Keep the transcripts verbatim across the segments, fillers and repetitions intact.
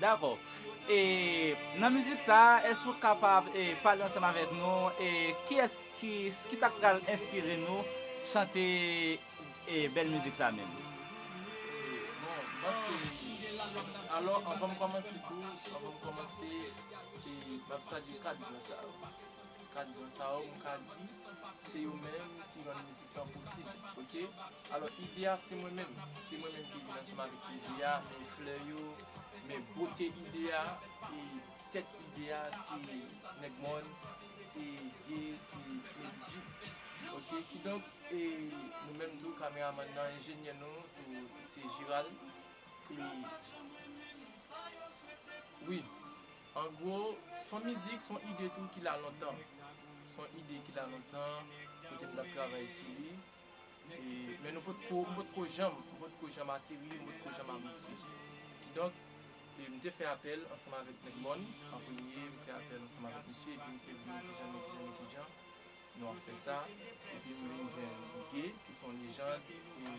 Dakò. E nan mizik sa a, èske w kapab e, pale ansanm avèk nou e kiyès ki, ki sa k pral enspire nou chante e, bèl mizik sa menm? Bon, mwen se. Alò, anvan m kòmanse tou, anvan m kòmanse, e, m ap salye kat gran sa yo. Kat gran sa yo, m ka di, se yo menm ki rann mizik lan posib, oke? Alò, ide a se mwen menm, se mwen menm ki vin ansanm avèk ide a, men flè yo, men bote ide a, e tèt ide a se Nèg Mòn, se Gay, se Medjy, oke? Kidonk, e nou menm tou, kameramann nan, enjenyè nou, tou, ki se Gérald, e wi, an gwo, s on mizik, s on ide tou ki la lontan. S on ide ki la lontan, kote m t ap travay sou li. E, men nou potko, m potko janm, m potko janm ateri, m potko janm abouti. Kidonk, e, m te fè apèl ansanm avèk Nèg Mòn, an premye, m fè apèl ansanm avèk misye, epi m sezi, men kijan, men kijan, men kijan. Nou ap fè sa, epi m vin jwenn Gay, ki se yon lejand, e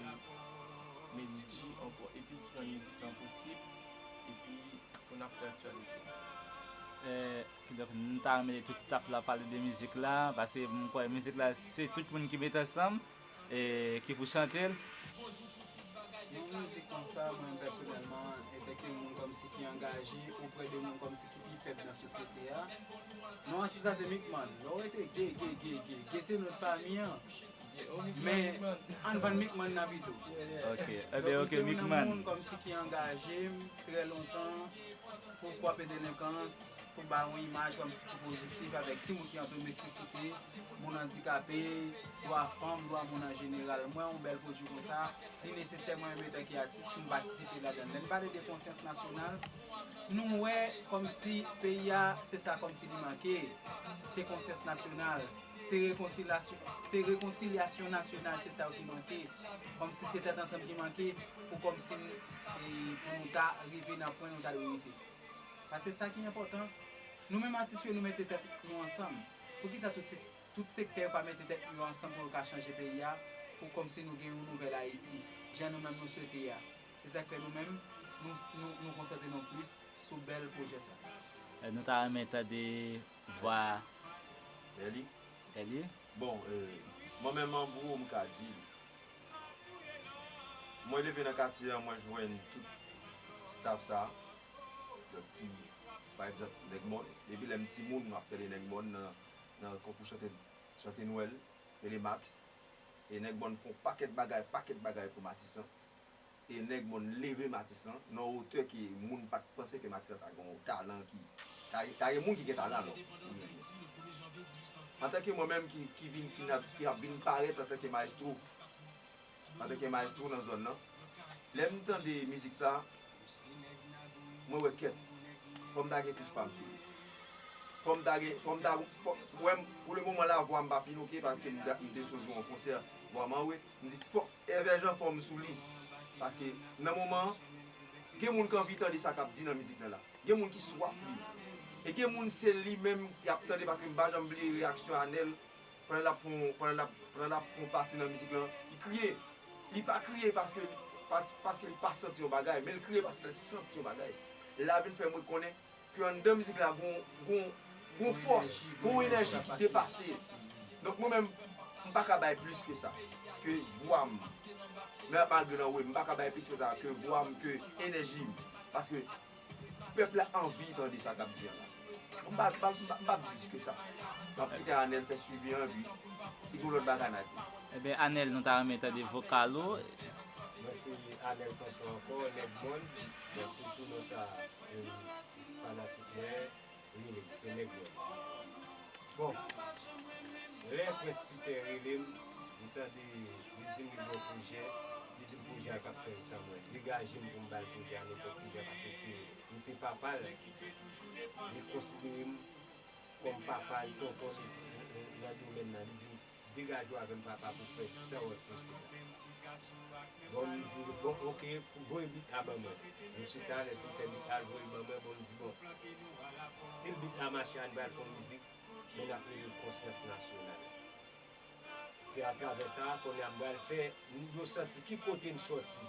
Medjy ankò, epi ki rann mizik lan posib, epi pou n ap fè aktyalite. E, kidonk, nou ta renmen tout staff la pale de mizik la, paske m kwè mizik la, se tout moun ki met ansanm, e ki pou chante l. Yon mizik konsa, mwen pèsonèlman, antanke yon moun kòmsi ki angaje oprè de moun kòmsi ki pi fèb nan sosyete a, non, atis la se Mickman. Lè w rete Gay, Gay, Gay, Gay, Gay se non fanmi an. Men, ann vann Mickman nan pito. Ok, enben ok, Mickman. Kòmsi ki angaje m trè lontan pou kwape delenkans, pou bay yon imaj kòmsi ki pozitif avèk timoun ki an domestisite, moun andikape, dwa fanm, dwa moun an jeneral. Mwen, yon bèl pwodui konsa, li nesesè mwen menm antanke atis pou m patisipe ladan l. Lè n pale de konsyans nasyonal, nou wè kòmsi peyi a, se sa kòmsi li manke, se konsyans nasyonal, se rekonsilyasyon, se rekonsilyasyon nasyonal, se sa yo ki manke. Kòmsi se tèt ansanm ki manke pou kòmsi n, e, pou nou ta rive nan pwen nou ta dwe rive. Paske sa ki enpòtan, nou menm atis yo, nou mete tèt nou ansanm. Poukisa tout, tout sektè yo pa mete tèt yo ansanm pou yo ka chanje peyi a, pou kòmsi nou gen yon nouvèl Ayiti, jan nou menm nou swete a? Se sa k fè nou menm, nou, nou, nou konsantre nou plis sou bèl pwojè sa. E, nou ta renmen tande vwa Eli. Eli. Bon, e, mwen menm an gwo, m ka di, mwen leve nan katye an, mwen jwenn tout staff sa, donk ki, pa egzanp, Nèg Mòn. Depi lè m timoun, m ap tande Nèg Mòn nan, nan konkou chante, chante Nwèl, Telemax. E Nèg Mòn fè yon pakèt bagay, pakèt bagay pou Matisan. E Nèg Mòn leve Matisan nan yon wotè ke moun pa t panse ke Matisan ta gen yon talan ki, ta, ta gen moun ki gen talan, non. Antanke mwen menm ki, ki vin, ki n ap, ki ap vin parèt antanke mayestwo, antanke mayestwo nan zòn nan, lè m tande mizik sa, mwen wè kèt, fò m ta gen touch pa m sou li. Fò m ta gen, fò m ta, fò, wè m, pou le moman la, vwa m pa fin oke, paske m, m te sou yon konsè, vwa m anwe, m di fòk Èvè Jan fò m sou li. Paske nan moman an, gen moun ki anvi tande sa k ap di nan mizik lan la. Gen moun ki swaf li. E gen moun se li menm y ap tande, paske m pa janm bliye reyaksyon Anèl pandan l ap fè yon, pandan l ap, pandan l ap fè yon pati nan mizik lan, li kriye. Li pa kriye paske, pas, paske li pa santi yon bagay, men l kriye paske l santi yon bagay. Lè l ap vin fè m konnen ke anndan mizik la gon, gon, gon fòs, gon enèji ki depase. Donk mwen menm, m pa ka bay plis ke sa, ke vwa m. Men malgre l anwe, m pa ka bay plis ke sa, ke vwa m, ke enèji m. Paske pèp la anvi tande sa k ap di an la. M pa, m pa, m pa, m pa di plis ke sa. M ap kite Anèl fè swivi an, epi si gon lòt bagay n a di. Ebyen, Anèl, nou ta renmen tande vokal ou. Mwen se Anèl François ankò, Nèg Mòn. Donk, se sou non sa, e, fanatik mwen rele m, se Nèg Mòn. Bon, lè Prince Peter rele m, m tande, li di m li gen yon pwojè, li di m pwojè a p ap fèt san mwen. Degaje m pou m ba l pwojè a nenpòt ki jan, paske se, m se papa l, li konsidere m kòm papa l, tonton l nan domèn nan. Li di m, degaje w avè m papa pou fè sa w wè k posib. Bon, m di, bon, oke, voye beat la ban mwen. Nou chita, lè l fin fè beat la, l voye l ban mwen, bon, m di, bon, still beat la mache, ann pral fè yon mizik, men n ap rele l Konsyans Nasyonal. Se atravè sa, kounye a m pral fè, yo santi ki kote n sòti.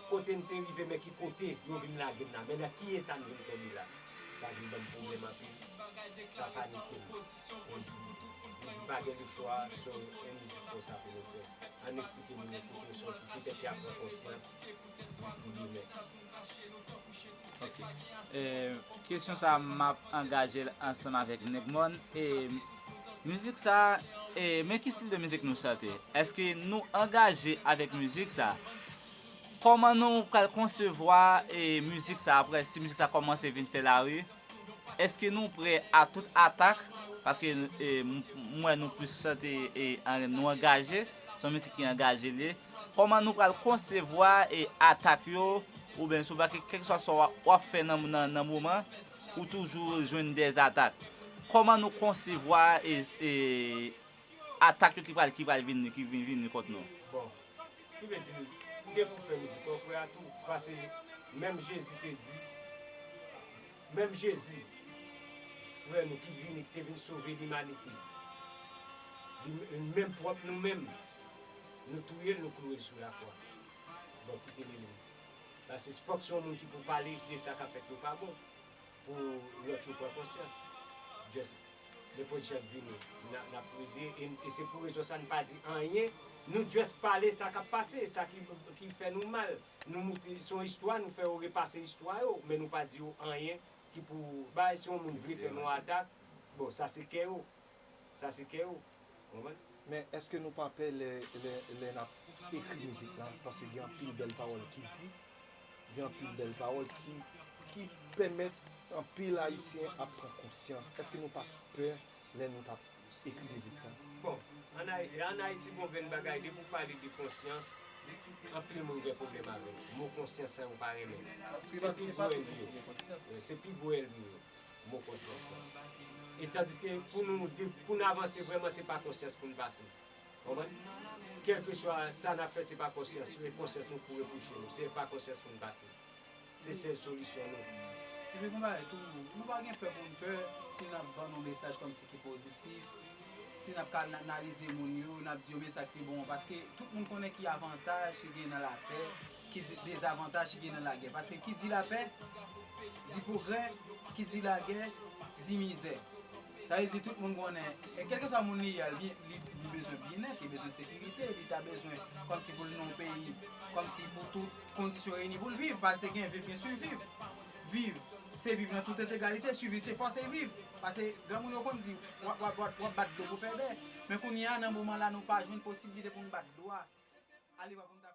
Kote n te rive, men ki kote yo vin lage n la, men nan ki eta n vin tonbe la. Sa vin ban m pwoblèm anpil. Sa panike m. M di, m di pa gen listwa, so, yon mizik konsa pou nou fè. Ann eksplike moun yo kote yo soti, petèt y a pran konsyans pou demen. Ok. E, kesyon sa a, m ap angaje l ansanm avèk Nèg Mòn. E, mizik sa a, e, men ki stil de mizik nou chante? Èske nou angaje avèk mizik sa a? Kòman nou pral konsevwa, e, mizik sa a apre, si mizik sa a kòmanse vin fè lari? Èske nou prè a tout atak? Paske, e, m, m wè nou plis chante, e, an, nou angaje. Se yon mizik ki angaje li ye. Kòman nou pral konsevwa, e, atak yo, oubyen si w pa, kèlkeswa sa w ap fè nan, nan, nan moman, ou toujou jwenn dè atak. Kòman nou konsevwa, e, e, atak yo ki pral, ki pral vini, ki vin vini kont nou? Bon, ki vle di, m gen pou fè mizik, w kwè a tou, paske menm Jezi te di, menm Jezi, frè nou ki vini, ki te vin sove limanite, li, menm pwòp nou menm, nou touye l, nou klouwe l sou lakwa. Bon, kite li menm. Paske fòk se yon moun ki pou pale de sa k ap fèt yo pa bon, pou lòt yo pran konsyans. Just, nenpòt jan k vini, n a, n ap reziye, e, e se pou rezon sa n pa di anyen, nou just pale sa k ap pase, sa ki, ki fè nou mal. Nou moute, se yon istwa, nou fè yo repase istwa yo, men nou pa di yo anyen ki pou bay, si yon moun vle fè nou atak, bon, sa se kè yo. Sa se kè yo. Ou konprann? Men èske nou pa pè lè, lè, lè n ap ekri mizik la? Paske gen anpil bèl pawòl ki di, gen anpil bèl pawòl ki, ki pèmèt anpil Ayisyen ap pran konsyans. Èske nou pa pè lè nou t ap ekri mizik sa? Bon, ann Ay- ann Ayiti, gon grenn bagay, depi w pale de konsyans, anpil moun gen pwoblèm avè l. Mo konsyans sa yo pa renmen. Se pi gwo ènmi yo. Se pi gwo ènmi yo. Mo konsyans lan. E tandiske pou nou, pou n avanse vrèman, se pa konsyans pou n pase. Konprann? Kèlkeswa sa n ap fè, se pa konsyans, e konsyans nou pou repwoche nou. Se pa konsyans pou n pase. Se sèl solisyon nou. Epi gon bagay tou, nou pa gen pè pou n pè si n ap vann yon mesaj kòmsi ki pozitif, si n ap kanalize moun yo, n ap di yo men sa k pi bon an. Paske tout moun konnen ki avantaj ki gen nan lapè, ki dezavantaj ki gen nan lagè. Paske ki di lapè, di pwogrè, ki di lagè, di mizè. Sa vle di tout moun konnen, e kèlkeswa moun li ye a, li, li, li bezwen byennèt, li bezwen sekirite, li ta bezwen kòmsi pou l nan yon peyi, kòmsi pou tout kondisyon reyini pou l viv, paske gen viv, gen siviv. Viv, se viv nan tout entegralite, siviv, se fòse viv. Paske granmoun yo konn di, w ap, w ap, w ap, w ap bat dlo pou fè bè. Men kounye a, nan moman la, nou pa jwenn posiblite pou n bat dlo a. Ale w ap